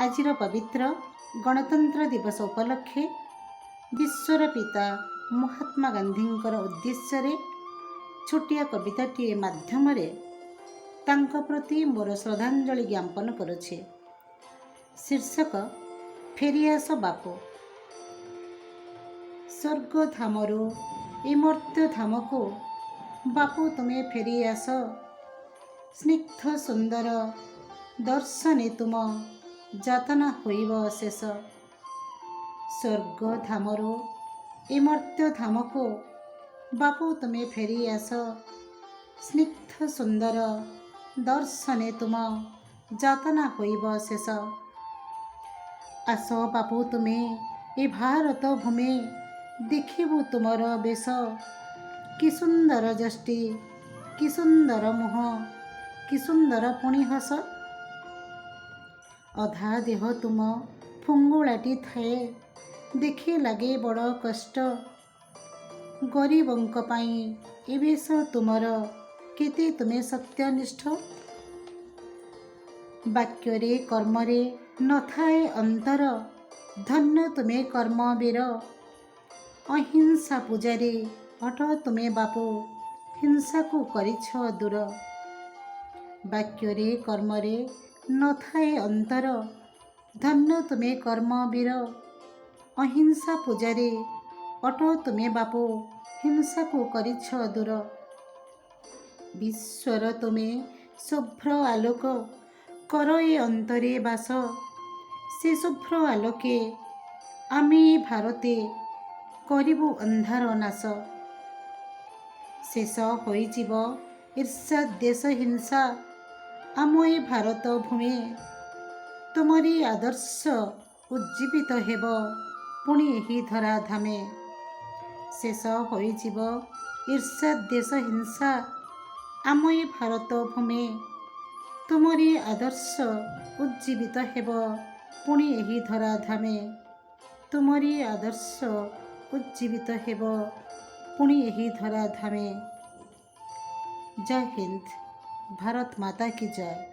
ଆଜିର ପବିତ୍ର ଗଣତନ୍ତ୍ର ଦିବସ ଉପଲକ୍ଷେ ବିଶ୍ୱର ପିତା ମହାତ୍ମା ଗାନ୍ଧୀଙ୍କର ଉଦ୍ଦେଶ୍ୟରେ ଛୋଟିଆ କବିତାଟିଏ ମାଧ୍ୟମରେ ତାଙ୍କ ପ୍ରତି ମୋର ଶ୍ରଦ୍ଧାଞ୍ଜଳି ଜ୍ଞାପନ କରୁଛି। ଶୀର୍ଷକ, ଫେରିଆସ ବାପୁ। ସ୍ୱର୍ଗଧାମରୁ ଏ ମର୍ତ୍ତ୍ୟ ଧାମକୁ ବାପୁ ତୁମେ ଫେରିଆସ। ସ୍ନିଗ୍ଧ ସୁନ୍ଦର ଦର୍ଶନେ ତୁମ ଯାତନା ହୋଇବ ଶେଷ। ସ୍ୱର୍ଗଧାମରୁ ଏ ମର୍ତ୍ତ୍ୟ ଧାମକୁ ବାପୁ ତୁମେ ଫେରିଆସ। ସ୍ନିଗ୍ଧ ସୁନ୍ଦର ଦର୍ଶନେ ତୁମ ଯାତନା ହୋଇବ ଶେଷ। ଆସ ବାପୁ ତୁମେ ଏ ଭାରତ ଭୂମି, ଦେଖିବୁ ତୁମର ବେଶ। କି ସୁନ୍ଦର ଯଷ୍ଟି, କି ସୁନ୍ଦର ମୁହଁ, କି ସୁନ୍ଦର ପୁଣି ହସ। ଅଧା ଦେହ ତୁମ ଫୁଙ୍ଗୁଳାଟି ଥାଏ, ଦେଖି ଲାଗେ ବଡ଼ କଷ୍ଟ। ଗରିବଙ୍କ ପାଇଁ ଏ ବେଶ ତୁମର, କେତେ ତୁମେ ସତ୍ୟନିଷ୍ଠ। ବାକ୍ୟରେ କର୍ମରେ ନଥାଏ ଅନ୍ତର, ଧନ୍ୟ ତୁମେ କର୍ମବୀର। ଅହିଂସା ପୂଜାରୀ ଅଟ ତୁମେ ବାପୁ, ହିଂସାକୁ କରିଛ ଦୂର। ବାକ୍ୟରେ କର୍ମରେ ନଥାଏ ଅନ୍ତର, ଧନ୍ୟ ତୁମେ କର୍ମବୀର। ଅହିଂସା ପୂଜାରୀ ଅଟ ତୁମେ ବାପୁ, ହିଂସାକୁ କରିଛ ଦୂର। ବିଶ୍ୱର ତୁମେ ଶୁଭ୍ର ଆଲୋକ, କର ଏ ଅନ୍ତରେ ବାସ। ସେ ଶୁଭ୍ର ଆଲୋକେ ଆମେ ଏ ଭାରତେ କରିବୁ ଅନ୍ଧାର ନାଶ। ଶେଷ ହୋଇଯିବ ଈର୍ଷା, ଦ୍ୱେଷ, ହିଂସା ଆମ ଏ ଭାରତ ଭୂମି। ତୁମରି ଆଦର୍ଶ ଉଜ୍ଜୀବିତ ହେବ ପୁଣି ଏହି ଧରା ଧାମେ। ଶେଷ ହୋଇଯିବ ଈର୍ଷା, ଦ୍ୱେଷ, ହିଂସା ଆମ ଏ ଭାରତ ଭୂମି। ତୁମରି ଆଦର୍ଶ ଉଜ୍ଜୀବିତ ହେବ ପୁଣି ଏହି ଧରା ଧାମେ। ତୁମରି ଆଦର୍ଶ ଉଜ୍ଜୀବିତ ହେବ ପୁଣି ଏହି ଧରା ଧାମେ। ଜୟ ହିନ୍ଦ, ଭାରତ ମାତା କି ଜୟ।